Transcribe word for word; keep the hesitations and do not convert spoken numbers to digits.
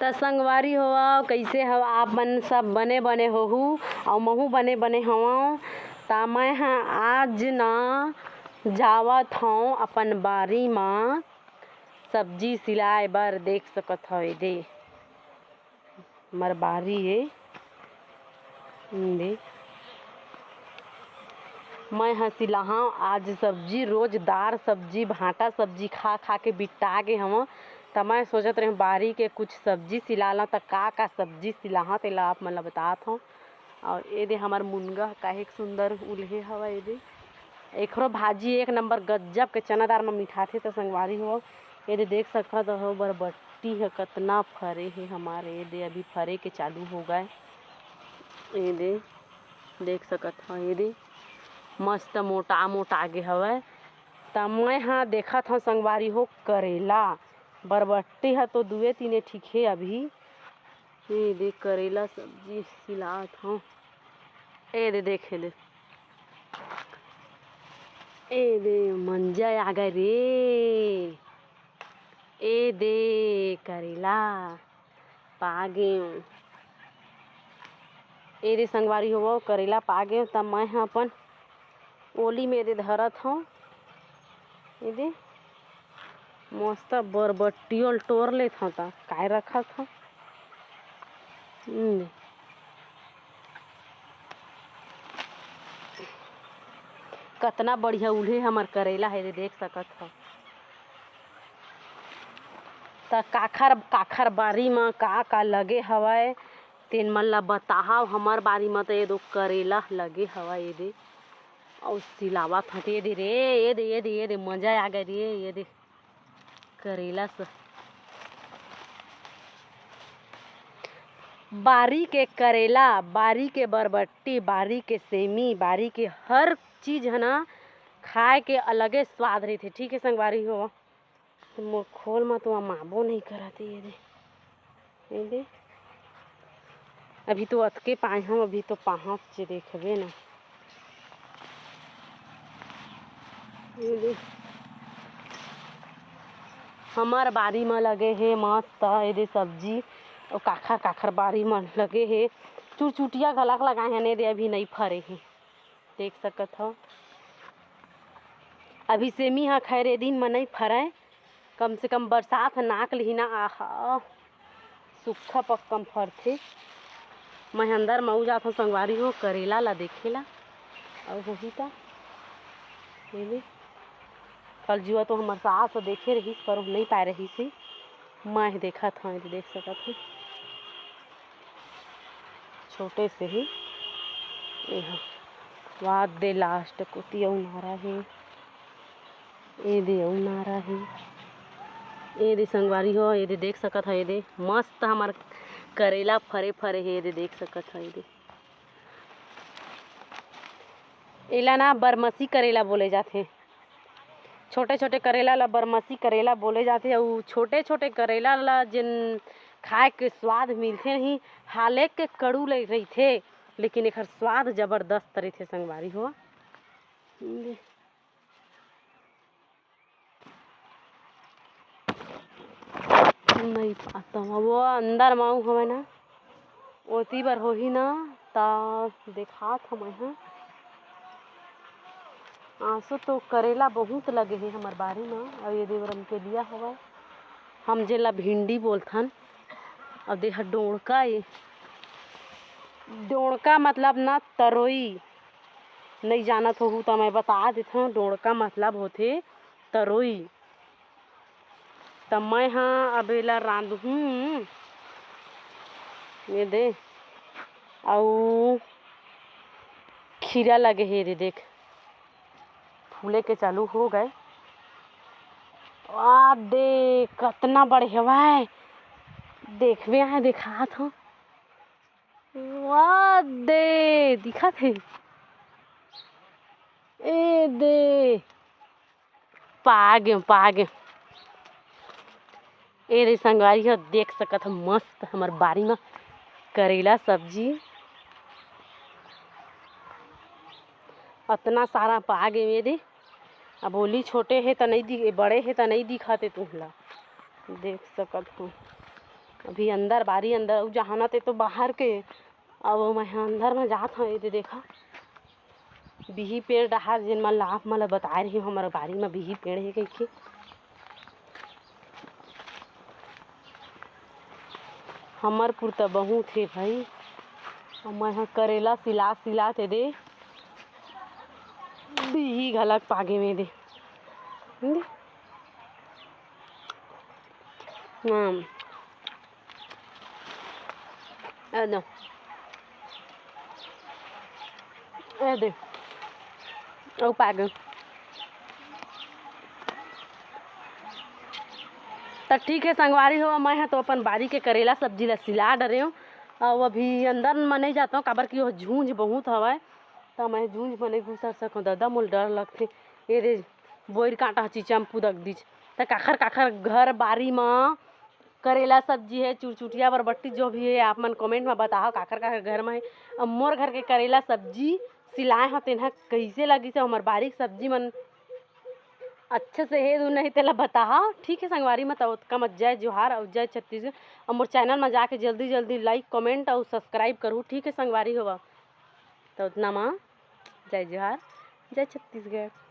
त संगवारी हो, कइसे हव आप मन? सब बने बने होहू, अउ महू बने बने हवं। त मैं ह आज न जावत हवं अपन बारी म सब्जी सिलाए बर। देख सकत हव, एदे हमर बारी ए, एदे। मैं ह सिलाहूँ आज सब्जी, रोज दार सब्जी, भांटा सब्जी खा खा के बिट्टा गे हवं। त मैं सोचत रहें बारी के कुछ सब्जी सिला लंव, त का का सब्जी सिलाहूँ तेला आप मन ल बतात हवं। अउ एदे हमर मुनगा काहेक सुंदर उल्हे हवय एदे। एकरो भाजी एक नंबर गजब के चना दार म मिठाथे। त संगवारी हो, एदे देख सकत हो बरबट्टी ह कतना फरे हे हमर, एदे अभी फरे के चालू हो गए। एदे देख सकत हो, एदे मस्त मोटा मोटा गे हवय। त मैं ह देखत हव संगवारी हो करेला, बरबट्टी ह तो दुए तीने ठीक हे अभी। एदे करेला सब्जी सिलात हव। एदे देखे दे, एदे मंजा आ गए रे। एदे करेला पा गेंव। एदे संगवारी हो, करेला पा गेंव, त मैं ह अपन ओली में एदे धरत हव। एदे मस्त बरबट्टी ल टोर लेत हव, त काय रखत हव। हम्म। कतना बढ़िया उल्हे हमर करेला हे, एदे देख सकत हव। त काखर काखर बारी म का का लगे हवय, तेन मन ल बताहव। हमर बारी म त एदे करेला लगे हवय, एदे अउ सिलावत हव। एदे रे, एदे एदे एदे मजा आ गए रे, एदे करेला स-, बारी के करेला, बारी के बरबट्टी, बारी के सेमी, बारी के हर चीज ह ना खाए के अलगे स्वाद रहिथे। ठीक हे संगवारी हो, त मोर खोल म तो अमाबो नइ करत हे, एदे, एदे। अभी तो अतके पाए हव, अभी तो पाहत चे देखबे ना। एदे, हमर बारी म लगे हे मस्त एदे सब्जी, अउ काखर काखर बारी म लगे हे। चुरचुटिया घलक लगाए हन, एदे अभी नइ फरे हे। देख सकत हव, अभी सेमी ह खैर ए दिन म नइ फरय, कम से कम बरसात ह नाक लिही ना। आहा, सुक्खा पक्का म फरथे। मैं अंदर म अउ जाथव संगवारी हो, करेला ला देखे ला, अउ होही त एदे। कल जुआ तो हमर सास ह देखे रहिस, पर नइ पाए रहिस हे। मैं ह देखत हव, एदे देख सकत हव, छोटे से ही एहा। वाह दे, लास्ट कोती अउ नारा हे, एदे अउ नारा हे। एदे संगवारी हो, एदे देख सकत हव, एदे मस्त हमर करेला फरे फरे हे, एदे देख सकत हव, एदे। एला ना बरमसी करेला बोले जाथे। छोटे-छोटे करेला ला बरमसी करेला बोले जाथे, अउ छोटे-छोटे करेला ला जेन खाए के स्वाद मिलथे नहीं, हाले के कड़ू ले रहिथे, लेकिन एखर स्वाद जबरदस्त रहिथे संगवारी हो। नइ पातव, वो अंदर म अउ हवय ना, ओती बर होही ना, त देखात हवं मैं ह। आंसू तो करेला बहुत लगे हे हमर बारी म, अउ एदे रमकेलिया हवय, हम जेला भिंडी बोलथन, अउ देहा डोंड़का ए। डोंड़का मतलब ना तरोई, नइ जानत होहू त मैं बता देथव, डोंड़का मतलब होथे तरोई। त मैं ह अब एला रांधहूं, एदे, अउ खीरा लगे हे एदे, देख, फूले के चालू हो गए। वाह दे, कतना बड़े हवय, देखबे आहे, देखात हव। वाह दे, दिखत हे। एदे, पा गेंव, पा गेंव। एदे संगवारी हो, देख सकत हव, मस्त हमर बारी म करेला सब्जी। अतना सारा पा गेंव एदे। अब ओली छोटे हे त नइ दि-, बड़े हे त नइ दिखत हे तुमला। देख सकत हव। अभी अंदर बारी अंदर, अउ जहाना ते तो बाहर के, अब मैं ह अंदर म जात हव। ये दे देखा, बिही पेड़ डहार, जेन मन ला आप मन ला बताए रही हमर बारी म बिही पेड़ हे कहिके। हमर पुरता बहुत हे भाई। अउ मैं ह करेला सिला सिला ते दे, बिही घलक पागे में दे। हम्म। ए दे, ए दे, अउ पागे। त ठीक हे संगवारी हो, मैं ह तो अपन बारी के करेला सब्जी ला सिला डरेंव। अउ अभी अंदर म नहीं जाता हूँ, काबर कि वो झूंझ बहुत हवय, त मैं झूंझ म नहीं घुसर सकूँ। दादा, मोला डर लगथे। ये दे, बोइर कांटा ह चीचा म पुदक दिस। त काखर काखर घर बारी म करेला सब्जी हे, चुरचुटिया बरबट्टी जो भी हे, आप मन comment म बताहव काखर काखर घर म हे। अब मोर घर के करेला सब्जी सिलाए हव, तेन ह कइसे लगिस हे, हमर बारी के सब्जी मन अच्छा से हे धुन नहीं तेला बताहा। ठीक हे संगवारी मन, त ओतका म जय जोहार अउ जय छत्तीसगढ़। अउ मोर channel म जाके जल्दी जल्दी like, comment अउ subscribe करहू। ठीक हे संगवारी हो, त ओतना म जय जोहार, जय छत्तीसगढ़।